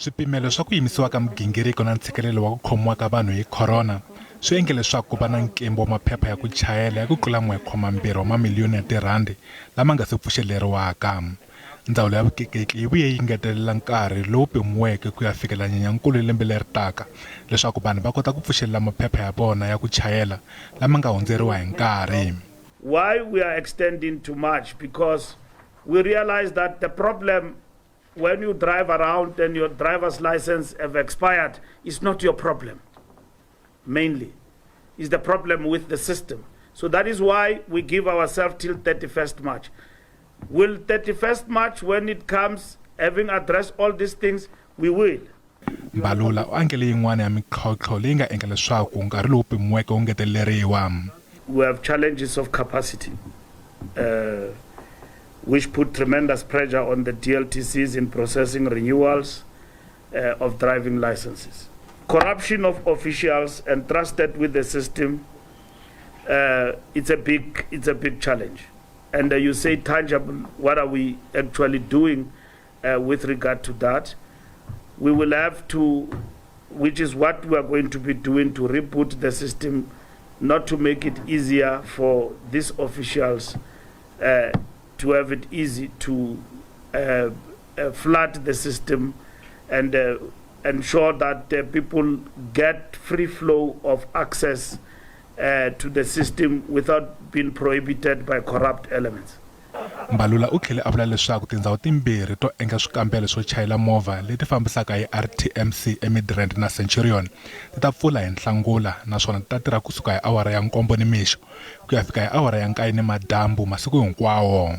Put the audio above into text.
Swipimelo swa ku yimisiwa ka migingiriko na ntshikelelo wa ku khomiwa ka vanhu hi corona swi endle leswaku ku va na nkembo wa maphepha ya ku chayela ya ku tlula 1.2 wa mamiliyoni ya tirhandi lama nga se pfuxeleriwaka. Ndzawulo ya Vutleketli yi vuye yi ngetelela nkarhi lowu pimiweke ku ya fikela Nyenyankulu lembe leri taka leswaku vanhu va kota ku pfuxelela maphepha ya vona ya ku chayela lama nga hundzeriwa hi nkarhi. Why we are extending to March? Because we realize that the problem when you drive around and your driver's license have expired is not your problem mainly. It's the problem with the system. So that is why we give ourselves till 31st March. Will 31st March, when it comes, having addressed all these things, we will. Mbalula u angele yin'wana ya mintlhontlho leyi nga endla leswaku nkarhi lowu pimiweke wu ngeteleriwa. We have challenges of capacity, which put tremendous pressure on the DLTCs in processing renewals of driving licenses. Corruption of officials entrusted with the system, it's a big challenge. And you say tangible, what are we actually doing with regard to that? We will have to, which is what we are going to be doing, to reboot the system, not to make it easier for these officials to have it easy to flood the system and ensure that people get free flow of access to the system without being prohibited by corrupt elements. Mbalula u tlhele a vula leswaku tindhawu timbirhi to endla swikambelo swo chayela movha leti fambisaka hi RTMC eMidrand na Centurion ti ta pfula hi Nhlangula naswona ti ta tirha kusuka hi awara ya 7 nimixo ku ya fika hi awara ya 9 nimadyambu masiku hinkwawo.